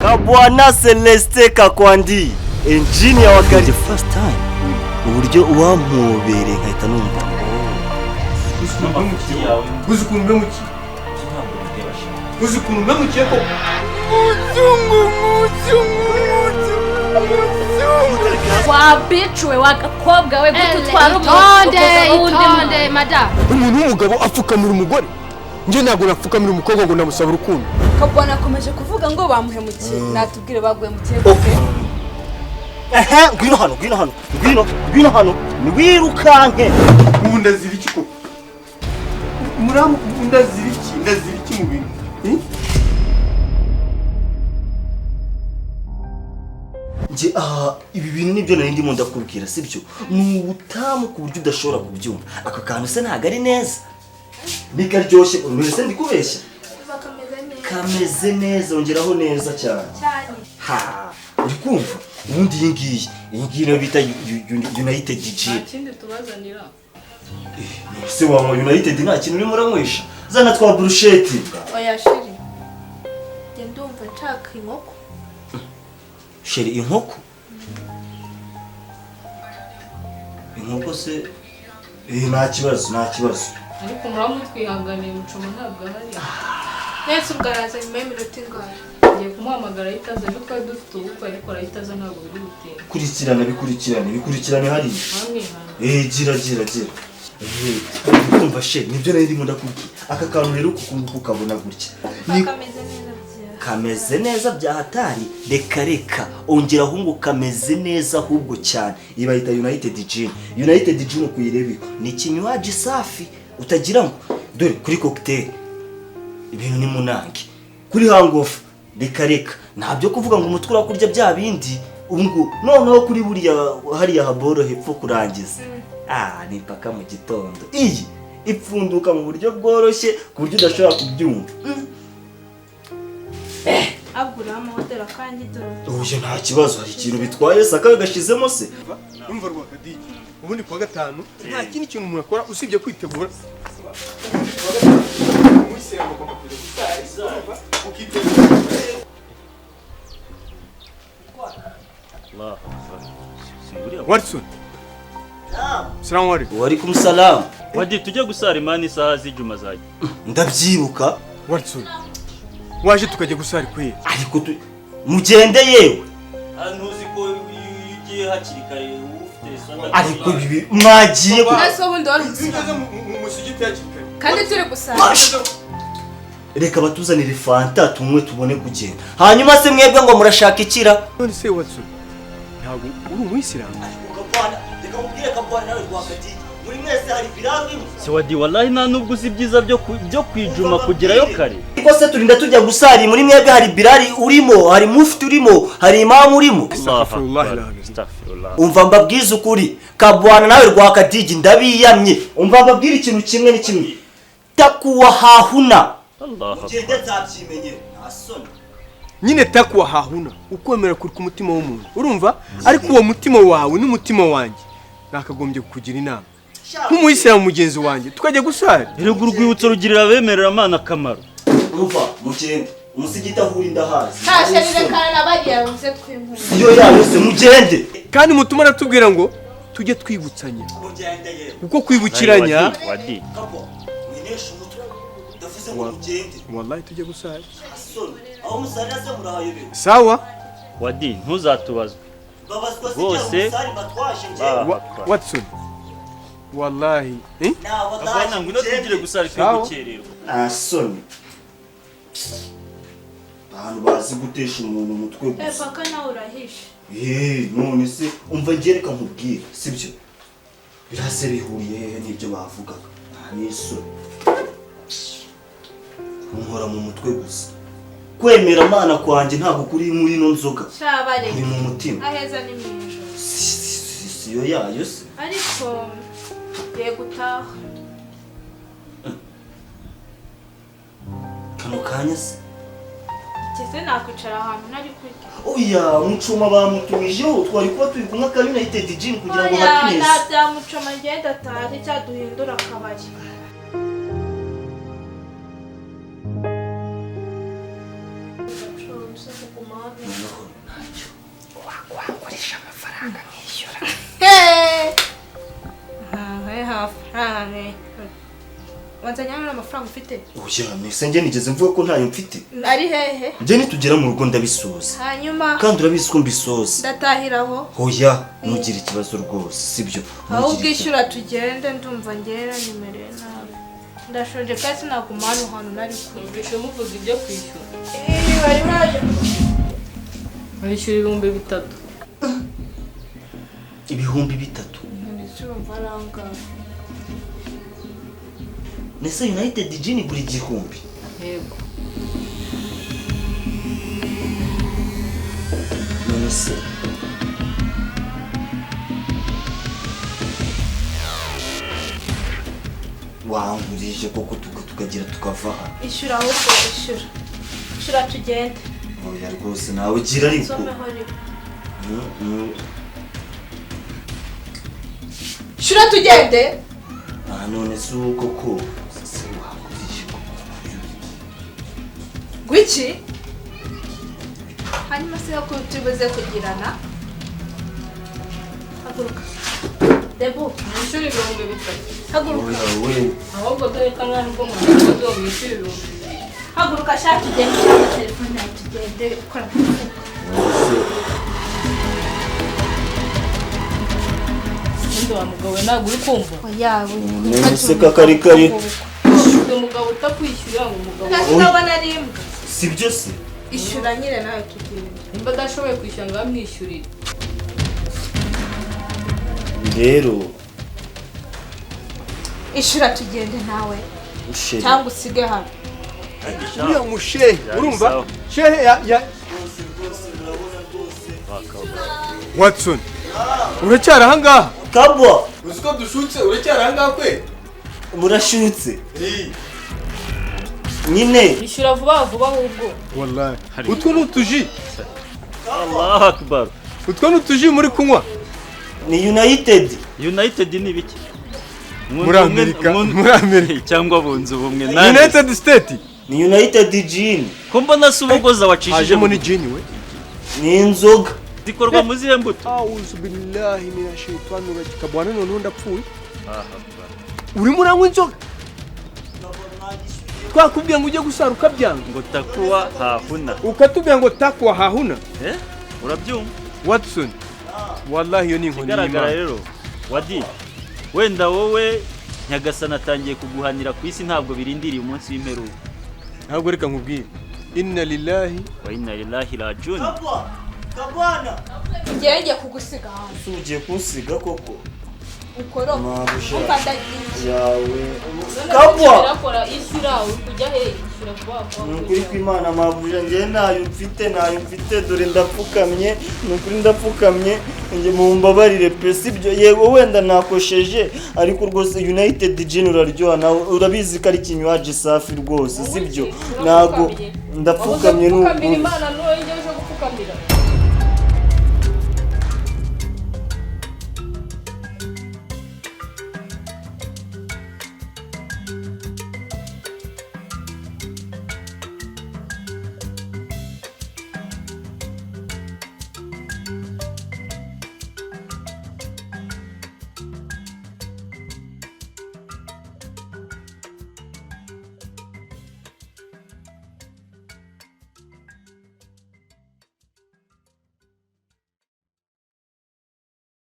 Kabwana Celestin Kakwandi, engineer wa gari. The first time uburyo wampobereye nkahita numva. Uzi ukuntu mpemukiye, uzi ukuntu mpemukiye koko. Wabiciwe wagakobwa we, gute utwara umuntu? Itonde. Undi Itonde, madamu. Umuntu w'umugabo apfukamira umugore? Njye ntabwo napfukamira umukobwa ngo ndamusaba urukundo. Kabwana akomeje kuvuga ngo bamuhemukiye, natubwire baguhemukiye gute? Ehe, ngwino hano, ngwino hano, ngwino, ngwino hano, ntiwirukanke. Ubu ndazira iki koko? Muramu, ndazira iki? Ndazira iki mu bintu? Eh? Njye aha ibi bintu nibyo nari ndimo ndakubwira, sibyo? Ni ubutamu ku buryo udashobora kubyumva. Aka kantu se ntabwo ari neza? Nikaryoshye mbese, ndikubeshya? Bakameze neza. Kameze neza, ongeraho neza cyane. Cyane. Ha, uri kumva? Ubundi iyi ngiyi niyo bita United Gin. Kindi tubazanira. Se wanywa United nta kintu urimo uranywesha? Zana twa burusheti. Oya chéri, njye ndumva nshaka inkoko. Chéri, inkoko? Inkoko se? Eh, nta kibazo, nta kibazo. Ariko muramutwihanganiye, Mucoma ntabwo ahari. Nese ubwo araza nyuma y'iminota ingahe? Ngiye kumuhamagara ahita aza. Ejo twari dufite ubukwe, ariko arahita aza, ntabwo biri butinde. Kurikirana, bikurikirane, bikurikirane hariya. Muramwihangana. Eh, gira, gira, gira. Eh, kumva chéri, nibyo nari ndimo ndakubwira. Aka kantu rero kuko nguku ukabona gutya ni Kameze neza bya Kameze neza bya hatari. Reka, reka, ongeraho ngo kameze neza ahubwo cyane. Iyi bayita United Gin. United Gin ukuyirebe, ni ikinywaji safi utagira ngo dore kuri cocktail ibintu ni munange, kuri hangover reka, reka, ntabyo kuvuga ngo umutwe urakurya bya bindi. Ubu ngubu noneho kuri buriya hariya haboro hepfo kurangiza, ah, ni paka mu gitondo. Iyi ipfunduka mu buryo bworoshye ku buryo udashobora kubyumva. Agura amahoteli akanjye dore. Uyu nta kibazo, hari ikintu bitwaye se akabe gashizemo se? Umva Rwakadigi, ubundi kuwa gatanu nta kindi kintu umuntu akora usibye kwitegura. Ubundi kuwa gatanu umuyisilamu agomba kujya gusara, urumva? Ukitegura. Watson, salamu alaikum. Waalaikum salam. Wadi, tujye gusara imana, isaha z'ijuma zajya. Ndabyibuka. Watson, waje tukajya gusara kweli? Ariko mugende yewe. Ntuzi ko iyo ugiye hakiri kare uba ufite sanda? Ariko ibi mwagiye Nese ubundi wari Iyo umusilamu? ugeze mu musigiti hakiri kare. Kandi turi gusara. Basha! Reka batuzanire fanta tunywe tubone kugenda. Hanyuma se mwebwe ngo murashaka ikira? None se Watson, ntabwo uri umuyisilamu? Reka mubwire Kabwana nawe Rwakadigi, muri mwese hari biraru imwe. Se Wadi, wallahi nta nubwo uzi ibyiza byo kwijuma kugerayo kare. Ariko se turinda tujya gusari, muri mwebwe hari Birari urimo, hari mufti urimo, hari imamu urimo? Astaghfirullah alazim. Astaghfirullah. Umva mbabwize ukuri, Kabwana nawe Rwakadigi, ndabiyamye. Umva mbabwire ikintu kimwe, ni kimwe: takuwa hahuna. Allah. Mugende nzabyimenyera, nta soni. Nyine takuwa hahuna, ukwemera kuri ku mutima w'umuntu, urumva? Ariko uwo mutima wawe n'umutima wanjye nakagombye kukugira inama nk'umuyisilamu mugenzi wanjye, tukajya gusara. Erega urwibutso rugirira abemerera Amana akamaro. Umva, mugende, umusigiti aho uri ndahazi. Nta chéri, reka nabariya bavuze tw'inkumi. Iyo yayo se, mugende. Kandi mutuma aratubwira ngo tujye twibutsanya, Mugende yewe. kuko kwibukiranya. Wadi, Wadi. Kabwa, mwinesha umutwe, ndavuze ngo mugende. Wallahi tujye gusara. Soni, aho musarira se murahayobewe? Sawa. Wadi, ntuzatubazwe. Babazwa se? Rwose. Cyangwa umusari batwaje njyewe? Watson, wallahi, eh? Kabwana, ngwino tugire gusara, twe Sawa. gukererwa. Nta soni, abantu bazi gutesha umuntu umutwe Eh, gusa. paka nawe urahishe. Eh, none se umva njye, reka nkubwire, sibyo? Birase bihuriye hehe n'ibyo bavugaga? Nta n'isoni, nkora mu mutwe gusa. Kwemera Amana kwanjye ntabwo kuri muri ino nzoga. Shabare. Kuri mu mutima. Aheza ni mu ijoro. Si yo yayo se? Ariko yego, utaha. Kano kanya se? Kese nakwicara ahantu ntari kurya. Oya, Mucoma bamutumijeho, twari kuba turi kunywa ka United Gin kugira ngo Oya, nta happiness. Bya Mucoma, ngenda atahe cyaduhindura akabari. Nshobora kuguma hano. Noneho ntacyo. Wagurisha amafaranga nkishyura. Amafaranga wanzanye hano, amafaranga ufite? Oya, nese njye nigeze mvuga ko ntayo mfite? Ari hehe? Njye nitugera mu rugo ndabisoza. Hanyuma Kandi urabizi ko mbisoza. Ndatahiraho. Hoya, ntugire ikibazo rwose, sibyo? Aho Ntugire ubwishyura tugende, ndumva ngera nimereye nabi, ndashonje kandi sinaguma hano hantu nari kure. Numvise muvuga ibyo kwishyura. Bari baje. Barishyura 3000. 3000? Ndetse urumva ari aho. Nese United Gin igura 1000? Yego. None se wangurije koko tukagira tukava hano? Ishyura ahubwo, ishyura, ishyura tugende. Oya rwose, nawe ugira ariko. Nsomeho rimwe. Ishyura tugende. Ah, none se ubu koko se wangurije koko? Gwiki hanyuma se ko tubuze kugirana, haguruka debu. Mwishyura 3000. Haguruka. Oya we. Ahubwo dore ko nta nubwo mwabikoze, mwishyura 2000. Haguruka shaka tugende, shaka telefone yawe tugende, ukora ku mufuka. None Ubundi wa mugabo we ntabwo uri kumva. Oya. None se kakari kari Ufite umugabo utakwishyurira ngo umugabo. Ntasinabona ari imbwa. Sibyo se? Ishyura nyine nawe tugende. Nimba adashoboye kwishyura ngo bamwishyurire. Rero Ishyura tugende nawe. Chéri. Cyangwa usige hano. Uriya mushehe, urumva shehe ya Watson, uracyari ahangaha? Kabwa. Uzi ko dushutse, uracyari ahangaha kwe? Murashutse nyine. Ishyura vuba vuba ahubwo. Wallahi utwo ni utuji. Allahu akbar. Utwo ni utuji muri kunywa. Ni United. United ni ibiki? Muri Amerika, muri Amerika. Cyangwa bunze ubumwe nande? United State. Ni United Gin. Ko mbona se ubugoza wacishije? Hajemo ni jini we. Ni inzoga. Zikorwa mu zihe mbuto? Auzu billahi minash shaitani rajim. Kabwana, none ndapfuye, urimo uranywa inzoga, twakubwiye ngo ujye gusara ukabyanga. Ngo takuwa hahuna. Ukatubwira ngo takwa hahuna. Eh, urabyumva? Watson, wallahi iyo ni inkoni Ikigaragara y'Imana. rero wadi, wenda wowe Nyagasani atangiye kuguhanira ku isi, ntabwo birindiriye umunsi w'imperuka. Ntabwo, reka nkubwire, inna lillahi wa inna lillahi rajun. Kabwa, kabwana. Ngewe ngiye kugusiga hano. Se ugiye kunsiga koko? Ukoroka. Mabusha. Umva, ndagiye. Yawe kabwa. Irakora, ishyura. Uri kujya he? Ishyura vuba vuba. Ni ukuri kw'Imana mabuja, njye ntayo mfite, ntayo mfite, dore ndapfukamye, ni ukuri ndapfukamye, njye mumbabarire pe, sibyo? Yego wenda nakosheje, ariko rwose United Gin uraryoha, nawe urabizi ko ari ikinywaji safi rwose, sibyo? Ntago ndapfukamye, ni Gupfukamira ukuri. Imana, n'uwo njyewe uje gupfukamira.